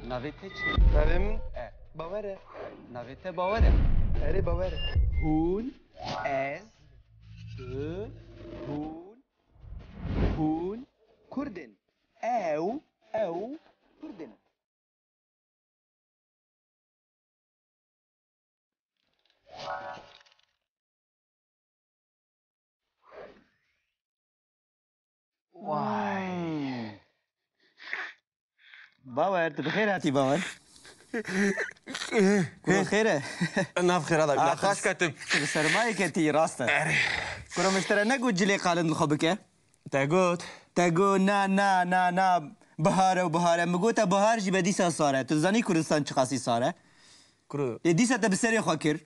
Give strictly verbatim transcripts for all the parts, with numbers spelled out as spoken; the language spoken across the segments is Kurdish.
Navê te çi? Navê min E. Bawer e. Navê te Bawer e. Erê, Bawer e. Hûn, ez, tu, hûn, hûn Kurd in. Ew, ew Kurd in. Vay. Bawer, tu bi xêr hatî Bawer. Kuro xêr e? Nav xêra da, Ah, nexaş ketim. Tu bi sermayê ketî, rast e. Erê. Kuro miştere negot cilê qalin li xwe bike. Te got. Te got, na, na, na, na. Bihar e û bihar e. Min got te bihar jî be dîsa sar e. Tu zanî Kurdistan çiqasî sar e? Kuro. Ê dîsa te bi serê xwe kir.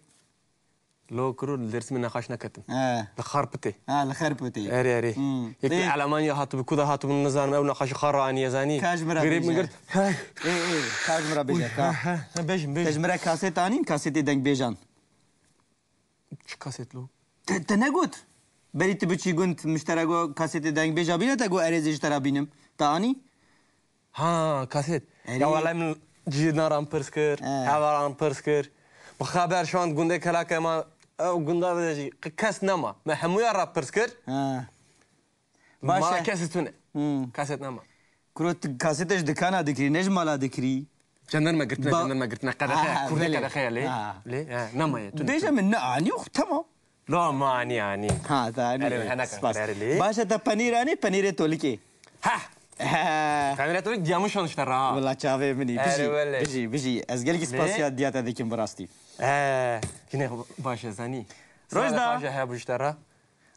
Lo kuro li Dêrsimê nexaş neketim. He. Li Xarpitê. Ha, li Xarpitê. Erê, erê. Hmm. Yekî Ê. Elemanya hatibû, ku da hatibû nizanim, ew nexaşî xwe raniye zanî. Ka ji min re Girêb min bêje. Girt. Hey. Ê, ê, ka ji min re bêje, ka. Ha, ha, ha, bêjim, bêjim. Te ji min re kaset anîn, kasetê dengbêjan. Çi kaset lo? Te, te negot? Berî tu biçî gund, miştera got kasetê dengbêja bîne, te got erê zê ji te re bînim. Te anî? Ha, kaset. Erê. Ya welay min cî naran pirs kir, He. hevalan pirs kir. Bi xeber şand gundê kelake ma, ew gunda de jî qe-, kes nema. Me hemûya re pirs kir. Ha. Baş Mala e. Kes tune. Hmm. Kaset nema. Kuro tu kasetê ji dikana dikirî, ne ji mala dikirî. Jandarma girtine, Ba- jandarma girtine. Qedexe, Ha, Kurdî belê. Qedexe ye lê. Ha. Lê, he, nemaye, tune, Bêje tune. Min ne anî, tamam. No, ma anî, anî. Ha, te anî. Erê, hene Spas. Erê, lê. Baş e, te penîr anî, penîrê tolikê. Ha! He. Penîrê tolik diyamişan işte ra. Wela çavê min î. Erê, Bijî, wele. bijî, bijî. Ez gelekî Lê? spasiya diya te dikim bi rastî. He. Yine baş e, zanî. Rojda. Baş e, he, bu işte ra.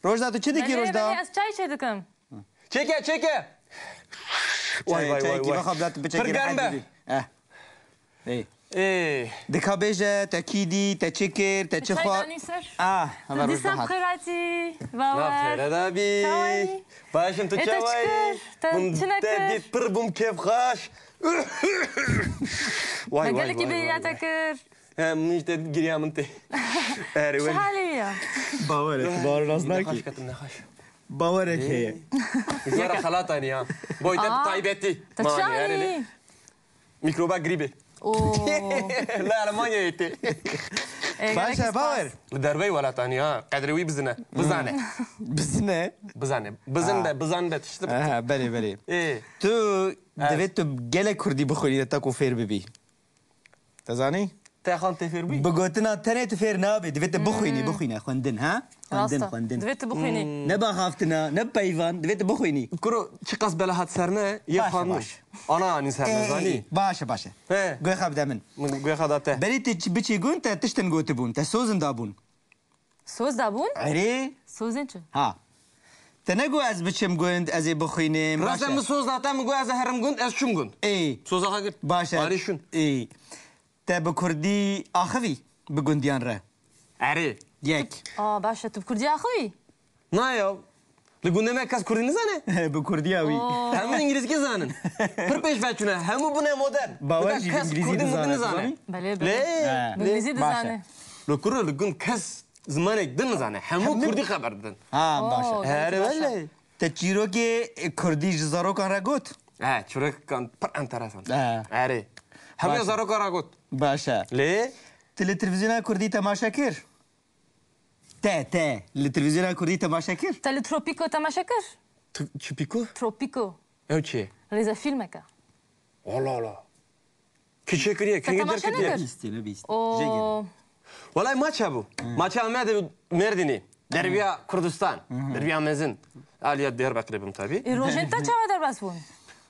Rojda, tu çi dikî Belê, Rojda? belê, ez çay çêdikim. Çêke, çêke. Vay, vay, vay, vay. Çayekî vexa bila tu biçekî Pir germ rehet be. bibî. Eh. Ê. Ê. Dika bêje, te kî dî, te çi kir, te çi Çay xwe danî ser. Ah, Tu hemen dîsa Rojda hat. Xêratî, Bawer. Xêre da bî. Çawayî? Başim, tu Ê, te çi çawayî? kir? Te Bûm çi te nekir? dî pir bûm kêfxaş. Vay, Me vay, gelekî vay, bêriya vay, te vay. kir. He, min işte giriya min tê. Erê, Çi wele. halî ya? Bawer et, bawer nas Nexaş nakî. ketim, nexaş. Bawerek heye. Zora xelatani ya. Boyda Aa, taybeti. te Mani, çayi? erê. Mikroba grîbê. Oo. La Almanyayê tê. Ê, Baş gelekî e, spas. Bawer. Li dervey welatani ha. Qedrê wî bizine. Bizane. Bizine. Bizane. Bizin Ha. be, bizan be tiştir. Aha, belê, belê. Ê. Tu Evet. divê tu gelek kurdî bixwînî de ta ku fêr bibî. Te zanî? Te xan tê fêr bûyî? Bi gotina tenê tu fêr nabî, divê tu bixwînî, Hmm. bixwîne, xwendin, ha? Xwendin, Rast e. xwendin. Divê tu bixwînî. Hmm. Ne baxaftina, ne peyvan, divê tu bixwînî. Kuro, çiqas bela hat ser me, yê Baş e, xanû. baş. Ana anî ser me, Ê, zanî? Baş e, baş e. He. Guhê xwe bide min. Min guhê xwe da te. Berî tu çi-, biçî gund, te tiştin gotibûn, te sozin dabûn. Soz dabûn? Erê. Sozên çi? Ha. Te negot ez biçim gund, ez ê bixwînim. Rast e, Baş e. min soz da te, min got ez ê herim gund, ez çûm gund. Ê. Soza xwe girt. Baş e. Arî şûn. Ê. Te bi kurdî axivî bi gundiyan re? Erê. Yek. Aa, baş e, tu bi kurdî axivî? Na ya. Li gundê me kes kurdî nizane? Bi kurdiya wî. Oo. Hemû îngilîzkî zanin. Pir pêş ve çûne. Hemû bûne modern. Bawer Dika jî kes îngilîzî kurdî dizane, murdî nizane. dizanî? Belê, belê. Lê, He. lê. Îngilîzî Baş e. dizane. Li kuro li gund kes zimanek din nizane. Hemû Hemû kurdî xeber didin. Ha, baş e. Oo, Here gelekî baş e. wele. Te çîrokê kurdî ji zarokan re got? He, çîrokan pir enteresan. He. Erê. Hemû Baş e. zarokan re got. Baş e. Lê? Tu li televîzyona kurdî temaşe kir? Te, te, li televîzyona kurdî temaşe kir? Te li Tropîko temaşe kir? Tu, çi pîko? Tropîko. Ew çi ye? Rêzefîlmek e. Allah Allah. Kî çêkiriye, Te kî temaşe derketiye? nekir? Bîstî, ne bîstî. O. Jê gelin. Welay maç hebû. Hı. Maça Amedê û Mêrdînê. Derbiya Kurdistan. Hı hı. Derbiya mezin. Aliya Diyarbekirê bûm tabî. Ê, rojên te çawa derbas bûn?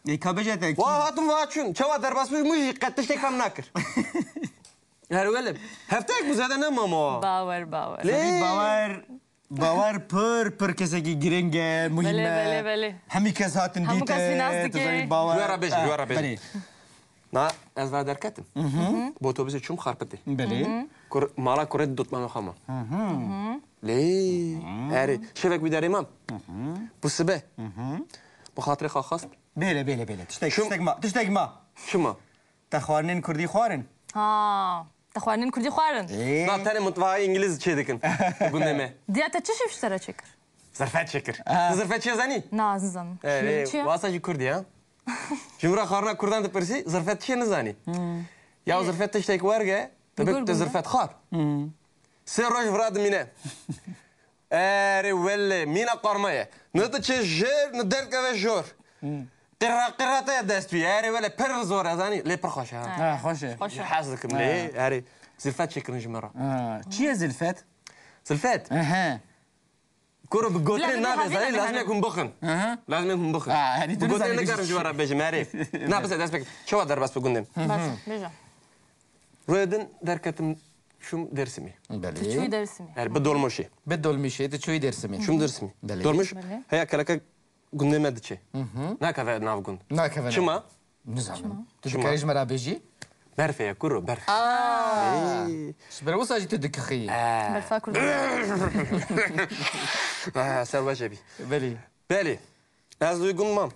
Ê, ka bêje te kî? Wa hatim wa çûn. Çawa derbas bûn, min jî qet tiştek fam nakir. Her welê. Hefteyek bû, zêde nema ma. Bawer, bawer. Lê Tabii Bawer, Bawer pir, pir kesekî giring e, muhîm Belê, e. belê, belê. Hemî kes hatin Hemû dît kes e, vî nas tu dike. zanî Bawer. Wê re bêjim, wê re bêjim. Belê. Na, ez va derketim. Bi otobusê çûm Xarpitê. Belê. Kur, mala kurê dotmamê xwe ma. Lê, erê, şevek wî derê mam. Bu sibe. Bi xatirê xwe xwest. Bêle, bêle, bêle. Tiştek, Çim- tiştek ma, tiştek ma. Çima? Te xwarinên kurdî xwarin? Ha, te xwarinên kurdî xwarin? Ê. Na, tenê mutfaxa îngilîz çê dikin. Gundê me. Diya te çi şev ji te re çêkir? Zirfet çêkir. Ha. Tu zirfet çê zanî? Na, ez nizanim. Ê, Şirin ê, çi ya? Wasa jî kurdî ya. Ji min re xwarina kurdan dipirsî, zirfet çi ye nizanî. Ya zirfet tiştek werge, Li dibê gor tu gund e. Zirfet xwar. Sê roj vira dimîne. Erê wele, mîna qarma ye. Ne diçe jêr, ne derkeve jor. Qira qira te dest wî. Erê wele, pir zor e, zanî, lê pir xweş e, ha. Ha, xweş e. Xweş e. Hez dikim lê, erê, zilfet çêkirin ji me re. Ha, çi ye zilfet? Zilfet? Ehe. Kuro bi gotinê nabe, zanî, lazim e hûn bixin. Aha. Lazim e hûn bixin. Ha, yani tu nizanî nikarim ji we re bêjim, erê. Na, bize dest pê. Çawa derbas bi gundê me? Baş, bêje. Rûyê din derketim, çûm Dêrsimê. Belê. Tu çûyî Dêrsimê. Erê, bi dolmuşê. Bi dolmuşê, tu çûyî Dêrsimê. Çûm Dêrsimê. Belê. Dolmuş, belê, heya keleke gundê me diçe. Nakeve nav gund. Nakeve nav. Çima? Nizanim. Çima? Tu dikarî ji me re bêjî? Berfê ye, kuro, berf. Aa! Ey. Ji ber wisa jî tu dikixiyî. Ee. Berfa Kurdan. Ee, ser weş e bî. Belê. Belê. Ez li wî gund mam.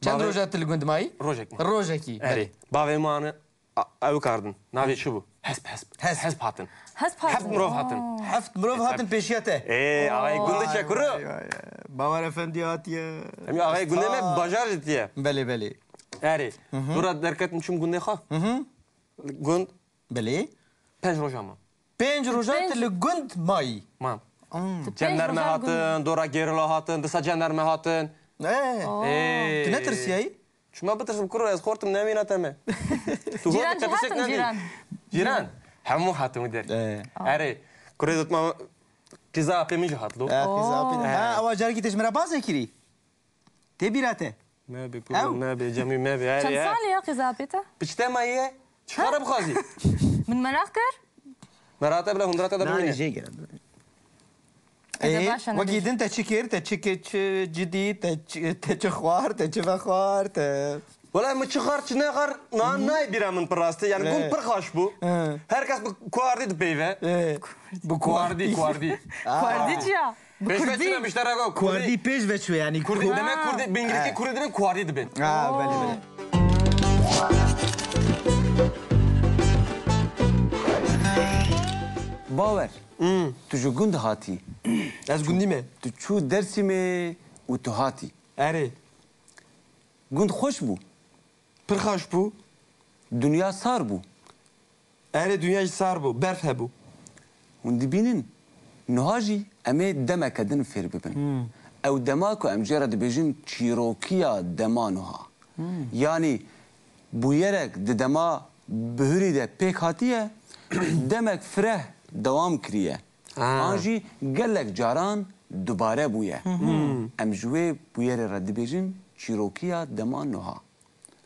Çend roja tu li gund mayî? Rojek mam. Rojekî. Erê. Belê. Bavê mane, a, ew kardin. Navê çi bû? Hesp, hesp. Hesp. Hesp hatin. Hesp hatin. Heft mirov hatin. Oo. Heft mirov hatin pêşiya te. Ee, axayê gundê çe, kuro. Vay, vay, vay. Bawer Efendi hatiye. Em ya axayê gundê me, bajar jî tiye. Belê, belê. Erê. Dora derketim çûm gundê xwe. Gund. Belê. Pênc roja ma. Pênc roja tu li gund mayî. Mam. Hmm. Jandarme hatin, dora gerîla hatin, disa jandarme hatin. Ee. Ee. Tu netirsiyayî? Çima bitirsim kuro, ez xortim, nemîna te me. Tu xortim, te tiştek nadî. Cîran jî hatin, cîran. Cîran? Hemû hatin wî der. Ee. Erê, kurê dotma qîza apê min jî hat lo. Ee, qîza apê. Ha, ewa carekî te ji min re bazê kirî? Tê bîra te? Mebe, kuro, mebe, cemî mebe. Çend salî ye qîza apê te? Piçte me ye. Çi xara bixwazî? Min meraq kir. Meraq te bila hundra te de bimîne. Jê gere. Ê, wekî din te çi kir? Te çi kir, çi cidî, te çi, te çi xwar, te çi vexwar, te... Wela min çi xwar, çi nexwar, na, nayê bîra min pir rastî. Yani gund pir xweş bû. He. Her kes bi kuardî dipeyve. He. Bi kuardî, kuardî. Kuardî çi ya? Bi kurdî. Pêşve çûne miştera go, kurdî. Kurdî pêşve çû yani. Kurdî, demek kurdî, bi îngilîzî kurdî demek kuardî dibin. Ha, belê, belê. Bawer, tu ji gund hatî. Ez gundî me. Tu çû Dêrsimê û tu hatî. Erê. Gund xweş bû. Pir xweş bû. Dinya sar bû. Erê, dinya jî sar bû, berf hebû. Hûn dibînin, niha jî em ê demeke din fêr bibin. Ew dema ku em jê re dibêjin çîrokiya dema niha. Yanî bûyerek di dema bihurî de pêk hatiye, demek fireh dewam kiriye. An jî gelek caran dubare bûye. Em ji wê bûyerê re dibêjin çîrokiya dema niha.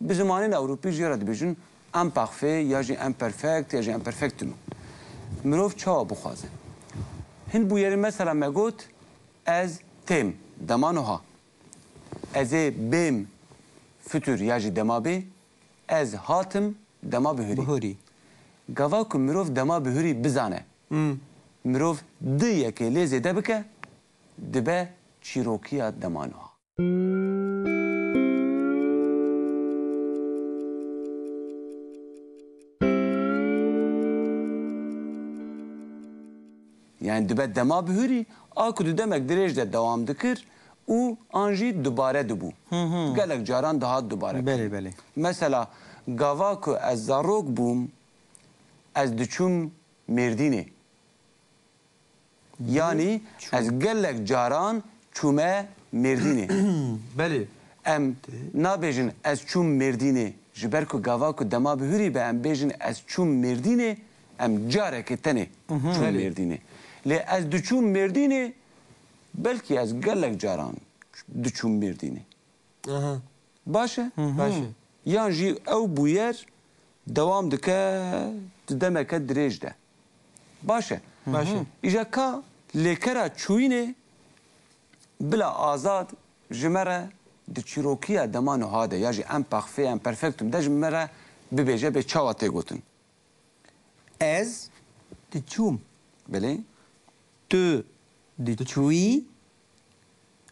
Bi zimanên Ewropî jê re dibêjin imparfait ya jî imperfect ya jî imperfectum. Mirov çawa bixwaze? Hin bûyerî mesela me got, ez têm, dema niha. Ez ê bêm, futur ya jî dema bê. Ez hatim, dema bihurî. Bihurî. Gava ku mirov dema bihurî bizane, mirov du yekê lê zêde bike, dibe çîrokiya dema niha. Yani dibe dema bihurî, a ku di demek dirêj de dewam dikir û an jî dubare dibû. Gelek caran dihat dubare. Belê, belê. Mesela, gava ku ez zarok bûm, ez diçûm Mêrdînê. Yanî ez gelek caran çûme Mêrdînê. Belê. Em nabêjin ez çûm Mêrdînê, ji ber ku gava ku dema bihurî be em bêjin ez çûm Mêrdînê, em carekê tenê çûm Mêrdînê. Lê ez diçûm Mêrdînê, belkî ez gelek caran diçûm Mêrdînê. Aha. Baş e? Baş e. Yan jî ew bûyer dewam dike di demeke dirêj de. Baş e? Baş e. Îja ka lêkera çûyînê bila Azad ji me re di çîrokiya dema niha de ya jî imparfait, imperfectum de ji me re bibêje bê çawa tê gotin. Ez diçûm. Belê. Tu diçûyî.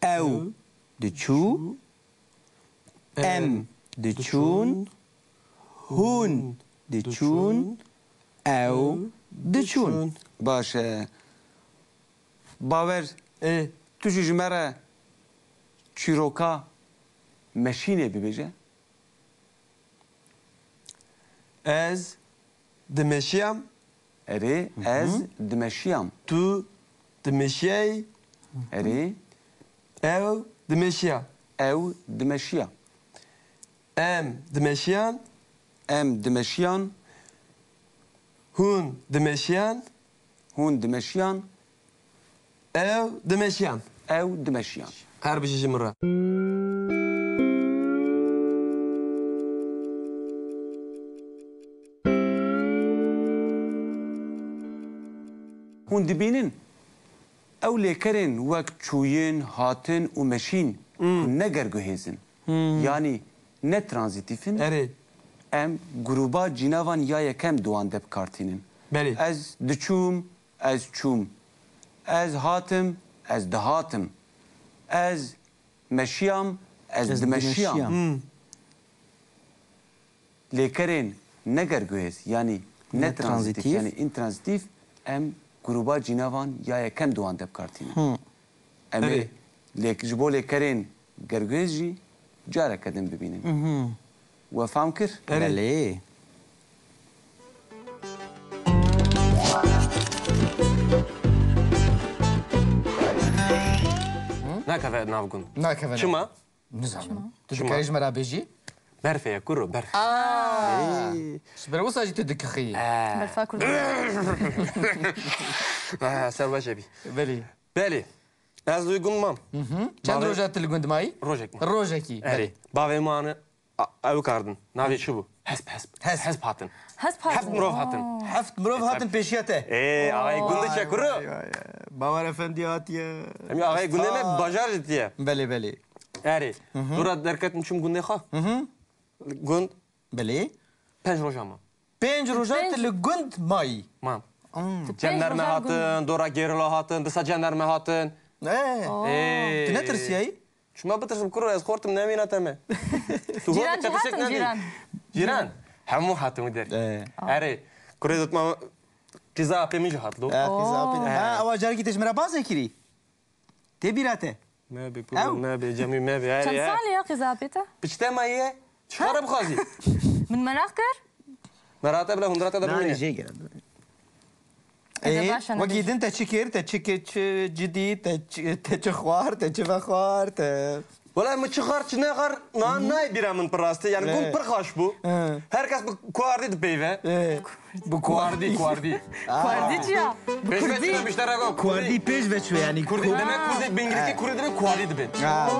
Ew diçû. Em diçûn. Hûn diçûn. Ew diçûn. Baş e. Bawer, ê, tu jî ji me re çîroka meşînê bibêje. Ez dimeşiyam. Erê, ez dimeşiyam. Tu dimeşiyayî. Erê. Ew dimeşiya. Ew dimeşiya. Em dimeşiyan. Em dimeşiyan. Hûn dimeşiyan. Hûn dimeşiyan. Ew dimeşiyan. Ew dimeşiyan. Her bijî ji min re. Hûn dibînin, ew lêkerên wek çûyin, hatin û meşîn ku ne gerguhêz in, yanî ne tranzîtîf in, Erê. em grûba cînavan ya yekem di wan de bi kar tînin. Belê. Ez diçûm, ez çûm. Ez hatim, ez dihatim. Ez meşiyam, ez Ez dimeşiyam. dimeşiyam. Hmm. Lêkerên ne gerguhêz, yanî ne Ne tranzîtîf, tranzîtîf. yanî intranzîtîf, em grûba cînavan ya yekem di wan de bi kar tînin. Hmm. Em ê Erê. lêk-, ji bo lêkerên gerguhêz jî careke din bibînin. Mhm. We fam kir? Erê. Belê. Nakeve nav gund. Nakeve nav. Çima? Nizanim. Çima? Tu Çima? dikarî ji me re bêjî? Berfê ye, kuro, berfê. Aa, Ê. ji ber wisa jî tu dikixî. Ee. Berfa Kurdan. Ee, ser weş e bî. Belê. Belê. Ez li gund mam. Mhm. Çend Bavê- roja tu li gund mayî? Rojek mam. Rojekî. Erê. Belê. Bavê mane a-, ew kardin. Navê çi bû? Hesp, hesp. Hesp. Hesp hatin. Hesp hatin. Heft mirov hatin. Oo. Heft mirov hatin pêşiya te. Ê, awayê gund diçe kuro. Vay, vay, vay. Bawer Efendi hatiye. Em ya awayê gundê me Sta- bajar jî tiye. Belê, belê. Erê. Mhm. Dora derketim çûm gundê xwe. Mhm. Gund. Belê. Pênc roja ma. Pênc roja Pênc. tu li gund mayî. Mam. Hmm. Tu pênc Cenderme roja hatin, gund. dora gerîla hatin, disa cenderme hatin. Ee. Oo. Ee. Tu netirsiyayî? Çima bitirsim kuro, ez xortim nemîna te me. Tu Cîran hor jî tepişek hatin, nadî. Cîran. Cîran. Hemû hatin wî der. Ee. Erê. Kurê dotma qîza apê min jî hat lo. Ee, qîza apê. Oo. Ha, awa carekî te ji min re bazê kirî. Tê bîra te? Mebe, Ew? kuro, mebe, cemî mebe. Erê, Çend erê. salî ye qîza apê te? Piçte me ye. Çi xwe re bixwazî? Min meraq kir. Merate bile hundra te de Nanê bimîne. jê gere. Ê, Ede baş e, wekî nedî. din te çi kir? Te çi kir, çi cidî, te çi, te çi xwar, te çi vexwar, te Wela min çi xwar, çi nexwar, na, nayê bîra min pir rastî. Yani Ê. gund pir xweş bû. Ê. Her kes bi kuardî dipeyve. Ê. Bi Kuardî, kuardî. Kuardî çi ya? Bi Pêşve kurdî. çi demişte re go? Kuardî pêş ve çû yani. Kurdî demek kurdî, bi îngilîzî kurdî demek kuardî dibin. Ha,